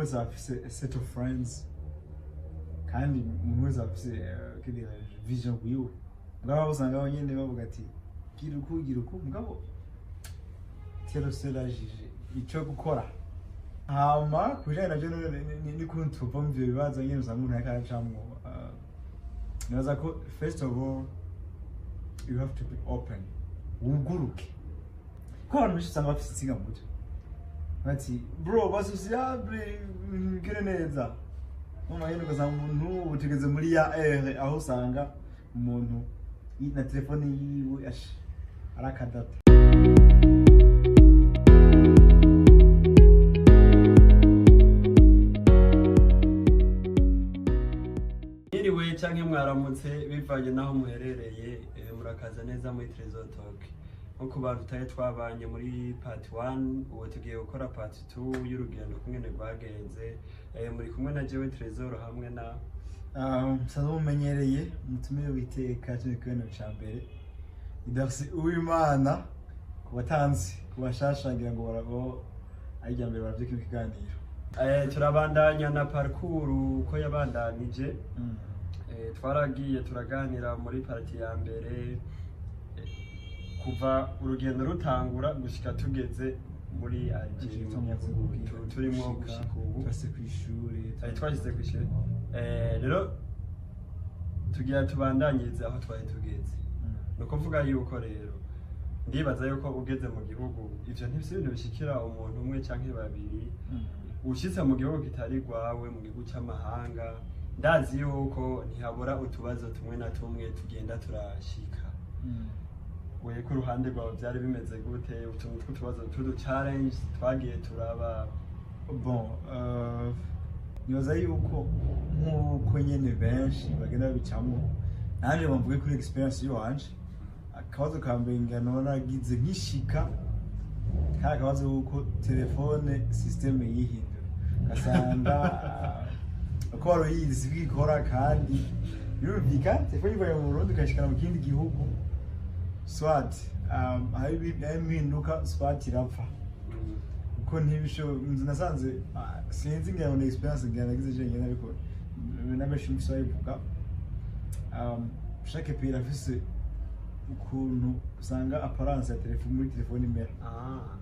Wese aba afise a set of friends, kandi umuntu wese aba afise que dirais-je, vision wiwe. Mugabo usanga abo nyene bavuga ati: "Gira uku, gira uku." Mugabo t'es le seul à juger ico gukora. Hama ku bijanye navyo n'ukuntu tuva mu ivyo bibazo nyene usanga umuntu ariko aracamwo, nibaza ko first of all you have to be open, wuguruke, ko abantu benshi usanga bafise intsinga mu mutwe, bati: "Bro, ba sociable, bigire neza." Nyene ugasanga umuntu utegeze muri ya ère aho usanga umuntu na telefone yiwe ari akadata. Mwiriwe canke mwaramutse bivanye n'aho muherereye. Murakaza neza muri Trésor Talk. Nko ku bantu tutari twabanye muri part 1, ubu tugiye gukora part 2 y'urugendo kungene rwagenze. Muri kumwe na jewe Trésor hamwe na Musanzwe mumenyereye umutumire w'iteka, kino kiganiro ca mbere, Darcy Uwimana. Ku batanzi, ku bashasha ngira ngo barabo ari irya mbere baravye kino kiganiro. Turabandanya na parcours uko yabandanije. Twaragiye turaganira muri partie ya mbere, kuva urugendo rutangura gushika tugeze muri Algeria turimo gushika ubu. Twase kw'ishure. Twashyize kw'ishure. Rero tugira tubandanyirize aho twari tugeze. Ni ukuvuga yuko rero ndibaza yuko ugeze mu gihugu, ivyo ntibisi ibintu bishikira umuntu umwe canke babiri. Ushitse mu gihugu kitari rwawe, mu gihugu c'amahanga, ndazi yuko ntihabura utubazo tumwe na tumwe tugenda turashika. We ku ruhande rwawe byari bimeze gute, utuntu tw'utubazo tw'udu challenge twagiye turaba? Bon, nibaza yuko nk'uko nyene benshi bagenda babicamwo, nanje bamvuge kuri experience yiwanje. Akabazo ka mbere ngira nagize nkishika kari akabazo kuko telefone système yihindura, ugasanga uko wari uyizi siko ikora. Kandi birumvikana, telefone ivuye mu Burundi ukayishikana mu kindi gihugu, soit hari impinduka, soit irapfa, kuko ntibisho nasanze sinzi, ngira ngo ni experience ngira nagize jenyine, ariko na benshi mfise bayivuga. Chaque pays irafise ukuntu usanga apparence ya telefone muri telefone imera. Ah.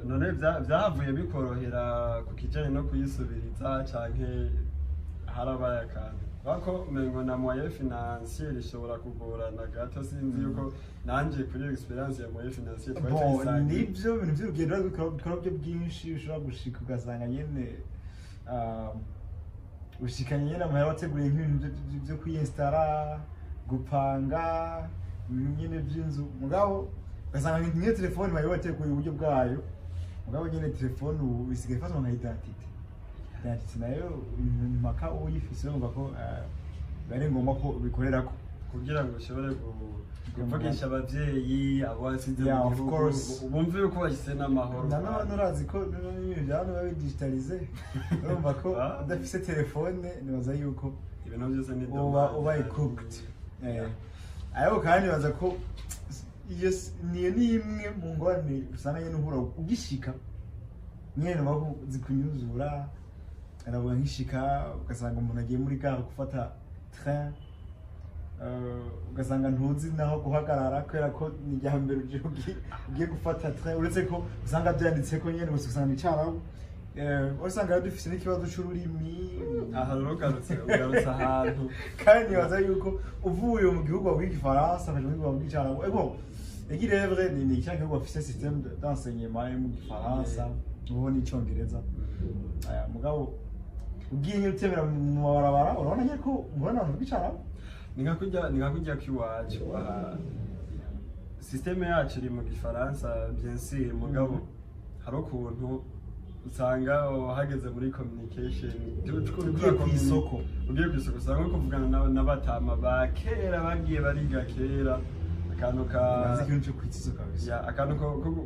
None vyahavuye bikorohera ku kijanye no kuyisubiriza, canke harabaye akantu bako umengo na moyen financier ishobora kugorana gato? Sinzi yuko nanje kuri experience ya moyen financier twari Bon, tuyisangiye. Nibyo ibintu by'urugendo bikora byo byinshi bishobora gushika, ugasanga nyene ushikanye nyene amahera wateguriye nk'ibintu byo kwiyinstara, gupanga ibintu nyene by'inzu, mugabo ugasanga nk'iyo telefone wari wateguye uburyo bwayo. Mugabo nyene telefone ubu isigaye ifatwa nka identité. Identité nayo impaka uyifise, urumva ko biba ari ngombwa ko ubikorerako kugira ngo ushobore kuvugisha abavyeyi abo wasize Yeah, mu of gihugu, course. bumve yuko bashyize n'amahoro. Nanone urazi ko n'ibintu bya hano biba bidigitalize, urumva ko udafise telefone nibaza yuko ibintu byose ni uba dommage. ubaye cooked. Ariko kandi nibaza ko iyo niyo ni imwe mu ngorane usanga nyene uhura ugishika nyene, numva ko zikunyuzura. Aravuga nk'ishika ugasanga umuntu agiye muri gare gufata train, ugasanga ntuzi naho guhagarara kubera ko ni irya mbere ugiye gufata train, uretse ko usanga byanditse ko nyene, gusa usanga ni icarabu. Usanga rero dufise n'ikibazo c'ururimi. Aha rero ugarutse ahantu. Kandi nibaza yuko uvuye mu gihugu bavuga igifaransa ukaja mu gihugu bavuga icarabu, ego ekirevre ni cya gihugu bafise système d'enseignement yo mu gifaransa ubu n'icongereza. Aya, mugabo ugiye nyine utembera mu mabarabara, urabona nyine ko mubona abantu bavuga icarabu. Ni nka kurya kw'iwacu aha, système yacu iri mu gifaransa bien sûr, mugabo hari ukuntu usanga hageze muri communication Ugiye kw'isoko. Ugiye kw'isoko usanga uri kuvugana n'abatama ba kera bagiye bariga kera akantu ka Bazi ikintu cyo kwitizo kabisa. Ya, akantu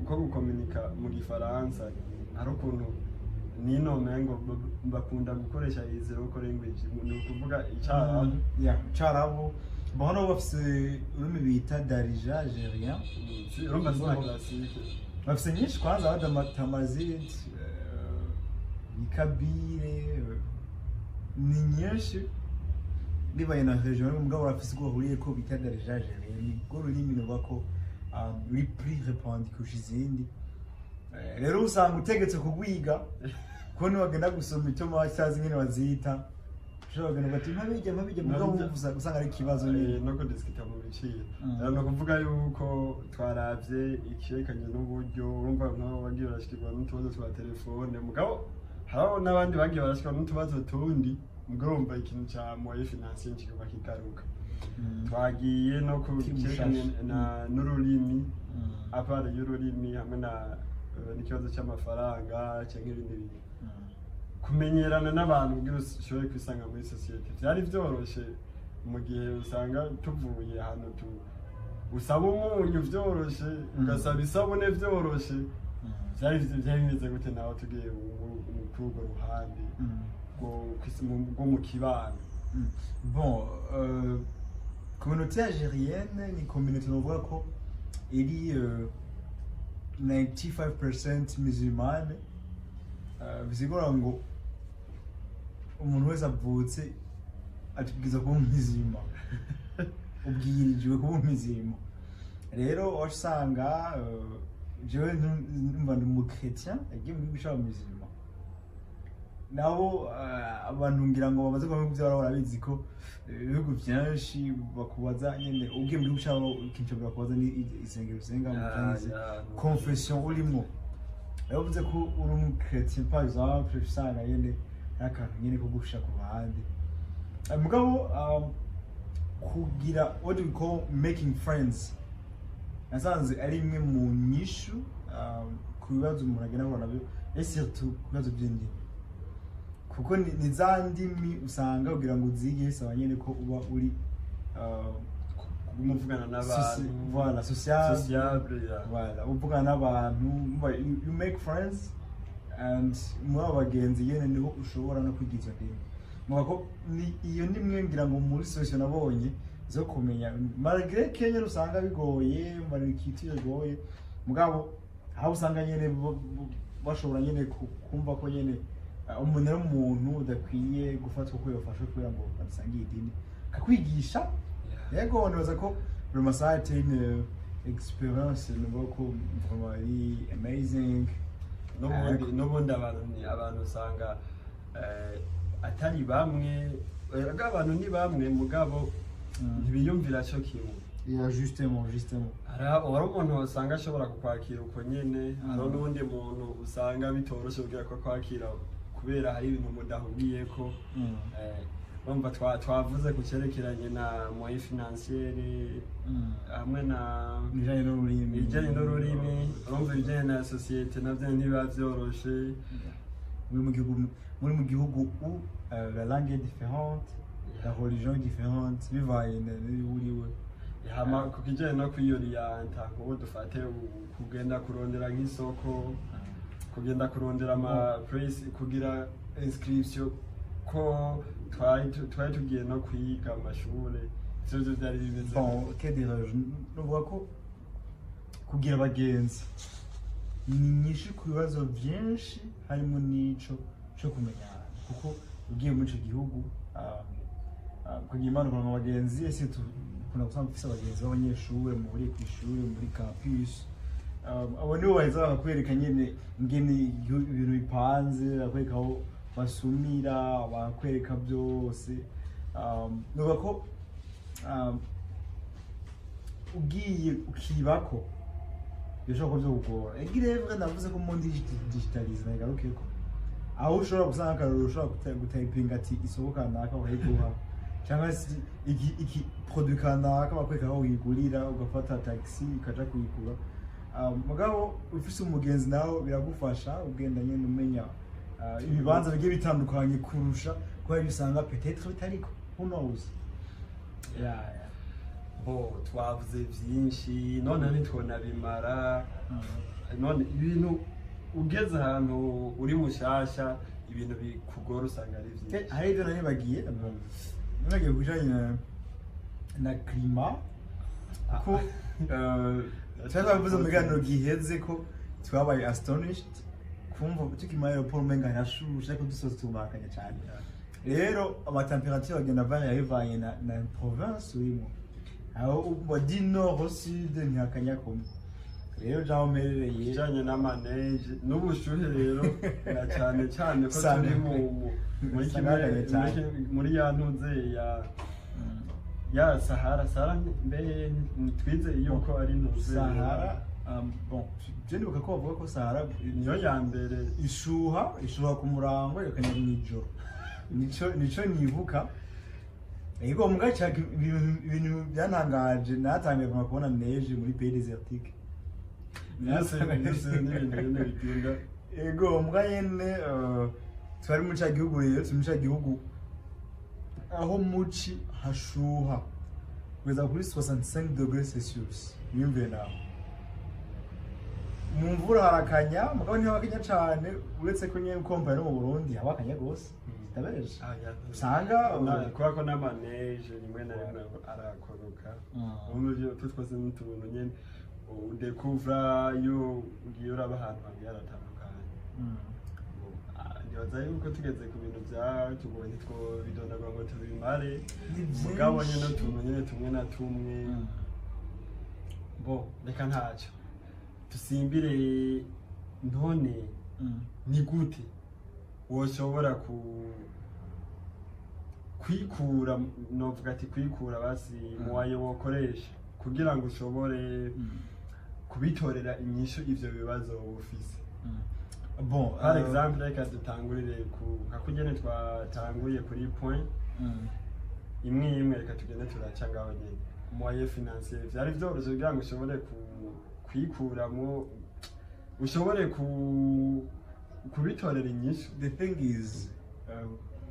ko gukominika mu gifaransa, hari ukuntu nino mengo bakunda gukoresha izi local language, ni ukuvuga icarabu. Ya, icarabu. Bon, bafise ururimi bita darija algérien. Urumva sina classique. Bafise nyinshi, kwanza bada tamazight. Ni kabyle, ni nyinshi bibaye na région, mugabo urafise ubwo bahuriye ko bita darija algérienne, nibwo rurimi nuvuga ko ruri plus répandu kurusha izindi. Rero usanga utegetse kugwiga ko niwagenda gusoma itoma utazi ingene bazita, ushobora kugenda ugati mpabijya mpabijya, mugabo usanga ari ikibazo nyine. No kudisikita mu biciro. Rero ni ukuvuga yuko twaravye icerekanye n'uburyo urumva nk'abo bagiye barashikirwa n'utubazo twa telefone, mugabo hariho n'abandi bagiye barashikirwa n'utubazo tundi, mugabo urumva ikintu ca moyen financier kiguma kigaruka. Twagiye no ku Kimushasha. cerekanye n'ururimi, à part y'ururimi hamwe na n'ikibazo cy'amafaranga canke ibindi bintu, kumenyerana n'abantu kugira ushobore kwisanga muri sosiyete vyari vyoroshe, mu gihe usanga tuvuye ahantu tu usaba umunyu vyoroshe, ugasaba isabune vyoroshe. Vyari bimeze gute nawe tugiye kuri urwo ruhande rwo mu kibano? Bon, communauté algérienne ni communauté novuga ko iri 95% musulmane. Bisigura ngo umuntu wese avutse atubwiza kuba umuzima, ubwirijwe kuba umuzima. Rero wasanga jewe numva ndi umuchrétien yagiye mu gihugu c'abamuzima, nabo abantu ngira ngo bamaze kuba mu bihugu by'abarabu barabizi ko ibihugu byinshi bakubaza nyene ugiye mu gihugu cyabo, ikintu bakubaza ni isengero usenga mu cyangwa se confession urimo. Yavuze ko uri umuchrétien par exemple, usanga nyene ari akantu nyene ko gushira ku ruhande. Mugabo kugira what we call making friends nasanze ari imwe mu nyishu ku bibazo umuntu agenda ahura nabyo, et surtout ku bibazo by'indimi, kuko ni za ndimi usanga kugira ngo uzige bisaba nyene ko uba uri kuguma uvugana n'abantu. Voilà, sociable. Sociable, yeah. Voilà, uvugana n'abantu, umva, you make friends and muri abo bagenzi nyene niho ushobora no kwiga izo ndimi. Muvuga ko ni iyo ndimwe ngira ngo muri solution nabonye zo kumenya, malgré Kenya usanga bigoye, malgré bigoye, mugabo aho usanga nyene bashobora nyene kumva ko nyene umuntu ari umuntu udakwiye gufatwa uko yofashwe kubera ngo badasangiye idini, akakwigisha. Yego, nibaza ko vraiment ça a été une expérience nuvuga ko vraiment ari amazing. N'ubundi abantu ni abantu usanga atari bamwe, erega abantu ni bamwe mugabo ntibiyumvira cyo kimwe. Yeah, justement. Hari umuntu usanga ashobora kukwakira uko nyene, hari n'uwundi muntu usanga bitoroshe kugira ko akwakira kubera hari ibintu mudahuriyeko. Urumva twavuze ku cerekeranye na moyen financier hamwe na ibijanye n'ururimi. Ibijyanye n'ururimi, urumva ibijyanye na sosiyete navyo ntibiba vyoroshe. Muri mu gihugu où la langue est différente, la religion est différente, bivaye n'uriwe. Hama ku kijyanye no kwiyoriyanta, nk'ubu dufate kugenda kurondera nk'isoko, kugenda kurondera ama place, kugira inscription, ko twari tugiye no kwiga amashure, ivyo vyo vyari bimeze Bon, gute? Que dirais-je, nuvuga ko kugira abagenzi ni nyinshi ku bibazo byinshi, harimo n'ico co kumenyana, kuko ugiye muri ico gihugu kugira Imana ukaronka abagenzi, ese ukunda gusanga ufise abagenzi b'abanyeshure muhuriye kw'ishure muri campus. Abo nibo baheza bakakwereka nyene ingene ibintu bipanze, bakwereka aho basumira, bakwereka byose. Nuvuga ko ugiye ukibako birashobora kuba vyokugora. Egirevre navuze ko monde digitalisé, nagarukeko aho ushobora gusanga akarorero, ushobora gutayipinga ati isoko kanaka bakayiguha, cyangwa se iki produit kanaka bakwereka aho uyigurira, ugafata taxi ukaja kuyigura. Mugabo ufise umugenzi nawe biragufasha, ugenda nyene umenya ibibanza bigiye bitandukanye kurusha kubera usanga peut-être bitariko, who knows, yeah. Bo twavuze vyinshi none ntitwonabimara. None ibintu ugeze ahantu uri mushasha, ibintu bikugora usanga ari vyinshi. Hari ibyo nari nibagiye ku bijanye na climat, kuko twari twabivuze mu biganiro giheze ko twabaye astonished. Kumva tukiri muri aéroport umenga harashushe, ariko dusohotse tumakanye cyane. Rero ama température agenda avana bivanye na province urimo, aho uba du nord au sud ntihakanya kumwe. Rero jaho mperereye, Ibijanye n'ama neige n'ubushuhe rero, na cyane cyane ko turi muri Usanga kimwe hakanye cyane. muri ya ntuze ya Sahara. Sahara mbe twize yuko ari ntuze? Sahara, bon, je ndibuka ko bavuga ko Sahara Niyo ya mbere. ishuha ku murango, igakanya mw'ijoro. Nico nibuka. Ego, muga cyaka ibintu byantangaje, natangiye kuma kubona neige muri pays désertique. Byose byose n'ibintu nyene bitinda. Ego, muga nyene twari mu ca gihugu, rero turi mu ca gihugu aho muci hashuha kugeza kuri 65 degrés Celsius. Wiyumviye nawe, mu mvura harakanya, mugabo ntihaba cane, uretse ko nyene ukompaye no mu Burundi haba hakanya gose, ndabeje. Ah, ya. Usanga Kubera ko n'ama neige rimwe na rimwe arakoroka. Ubu ivyo twose n'utuntu nyene udekuvra iyo ugiye uraba ahantu hagiye haratandukanye. Ah, nibaza yuko tugeze ku bintu byatugoye ntitwobidondagura ngo tubimare. Ni vyinshi. Mugabo nyene utuntu nyene tumwe na tumwe. Bo reka ntacyo dusimbire. None ni gute woshobora ku kwikura, novuga ati kwikura basi muwaye wokoresha kugira ngo ushobore kubitorera inyishu ivyo bibazo ufise? Bon, Par exemple, reka dutangurire ku nka kugene twatanguye kuri point imwe imwe, reka tugende turaca ngaho nyene. Moyen financier, vyari vyoroshe kugira ngo ushobore kwikuramwo, ushobore kubitorera inyishu? The thing is,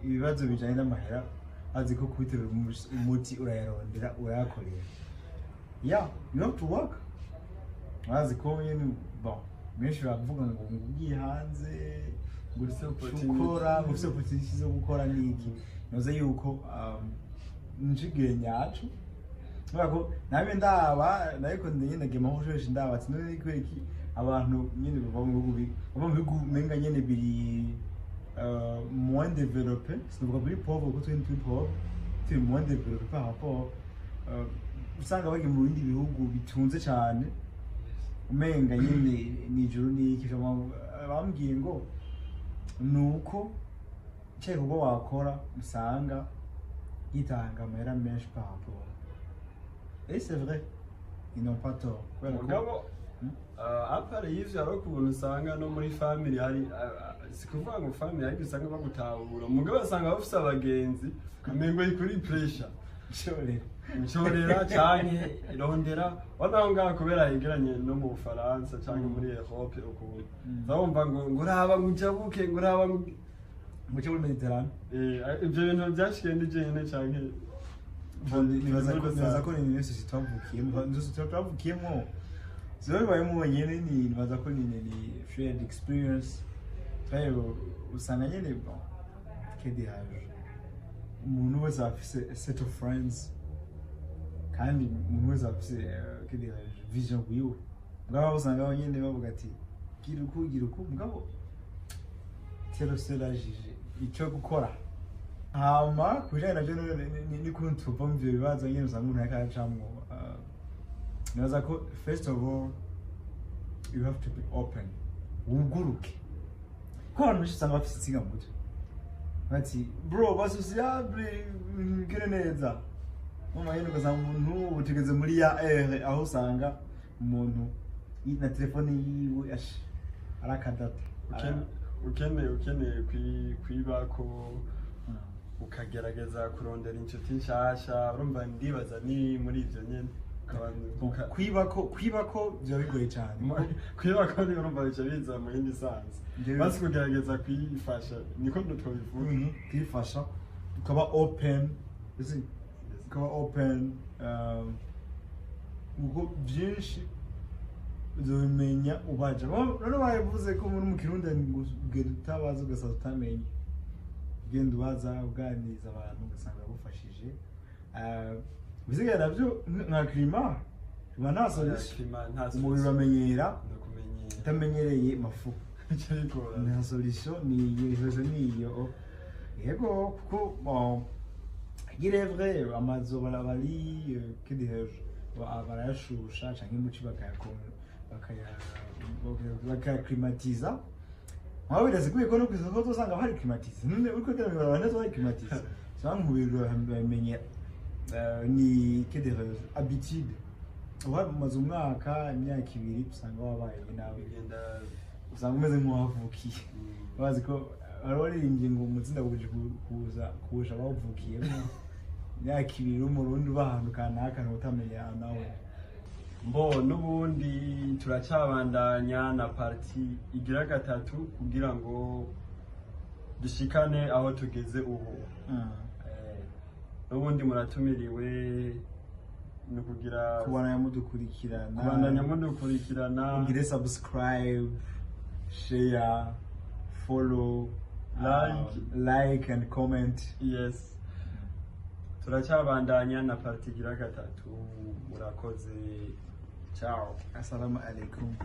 ibibazo bijanye n'amahera, azi ko kubiterera umuti urayarondera, urayakorera. Yeah, you have to work. Azi ko nyene, bon, benshi bavuga ngo ugiye hanze ngo Ufise opportunity. ukora, ngo ufise opportunity zo gukora niki. Noze yuko nico gihe nyaco, kubera ko nabe ndaba nariko nyene ndagema aho usheshe, ndaba ati none kubera iki abantu nyene bava mu bihugu umenga nyene biri moins développé, sinavuga biri pauvre kuko twe ntituri pauvre, turi moins développé par rapport, usanga bagiye mu bindi bihugu bitunze cane, umenga nyene nijoro niki. Bambwiye ngo nuko icyo gikorwa wakora usanga gitanga amahera menshi par rapport, et c'est vrai, ils n'ont pas tort, kubera ko Mugabo à part y'ivyo, hariho ukuntu usanga no muri family hari si kuvuga ngo family, ariko usanga bagutahura, mugabo usanga bafise abagenzi ukamengo iri kuri pressure. Nshorera. Nshorera canke rondera wanaho ngaho kubera yegeranye no mu Bufaransa canke muri Europe ukuntu uzabumva ngo uraba ngo ujabuke, ngo uraba ngo Muce muri Mediterane. Ivyo bintu vyashikiye ndi jenyene canke? Nibaza ko ni niyo société twavukiyemo, niyo société twavukiyemo ziba bibayemo wenyene. Ni nibaza ko ni shared experience. Rero usanga nyene, bon, kedihaje umuntu wese aba afise a set of friends, kandi umuntu wese aba afise kedihaje vision wiwe. Mugabo usanga nyene bavuga ati gira uku, gira uku, mugabo tero serajije ico gukora. Hama ku bijanye navyo n'ukuntu tuva mu ivyo bibazo nyene usanga umuntu ariko aracamwo, nibaza ko first of all you have to be open, wuguruke, kuko abantu benshi usanga bafise insinga mu mutwe, bati bro, ba sociable, bigire neza. Mama nyene ugasanga umuntu ubu tugeze muri ya ère aho usanga umuntu na telefone yiwe ash ari akadata. Ukeneye kwibako, ukagerageza kurondera inshuti nshasha. Urumva, ndibaza ni muri ivyo nyene Kwibako biba bigoye cyane. Kwibako ni urumva bica biza mu yindi sansi. Basi kugerageza kwifasha, niko twobivuga. Kwifasha, ukaba open, you see? Ukaba open, kuko byinshi uzobimenya ubaja. Rero barabivuze ko muri mu Kirundi ngo ugenda utabaza ugasanga utamenya, ugenda ubaza, uganiriza abantu, ugasanga bagufashije. Ibisigaye navyo nka climat, climat nta solution. Climat nta Umubiri solution. uramenyera. Ndakumenyera. Utamenyereye mafu. Bica bigorana. Nta solution, ni iyo solution, ni iyo, yego, kuko bon, il est vrai, amazu bari que dirais-je, barayashusha canke muci bakayaklimatiza. Mwaba birasiguye ko no kw'isoko uzosanga hari climatisé. None uriko ugenda mw'ibarabara neza hari climatisé, usanga mu biro bamenye ni, que dirais-je, habitude. Uba umaze umwaka, imyaka 2, usanga wabaye nawe, bigenda usanga umeze nk'uwahavukiye. Bazi ko wari waririmbye ngo umutsinda buje kuza kuwusha bawuvukiyemo. Imyaka 2 w'Umurundi uba ahantu kanaka, ntutamenya nawe. Mbo n'ubundi turacyabandanya na partie igira gatatu kugira ngo dushikane aho tugeze ubu. N'ubundi muratumiriwe ni ukugira kubandanya mudukurikirana. Kubandanya mudukurikirana. Ugire subscribe, share, follow, like. Like and comment. Yes, turacyabandanya na partie igira gatatu. Murakoze, ciao. Assalamu alaikum.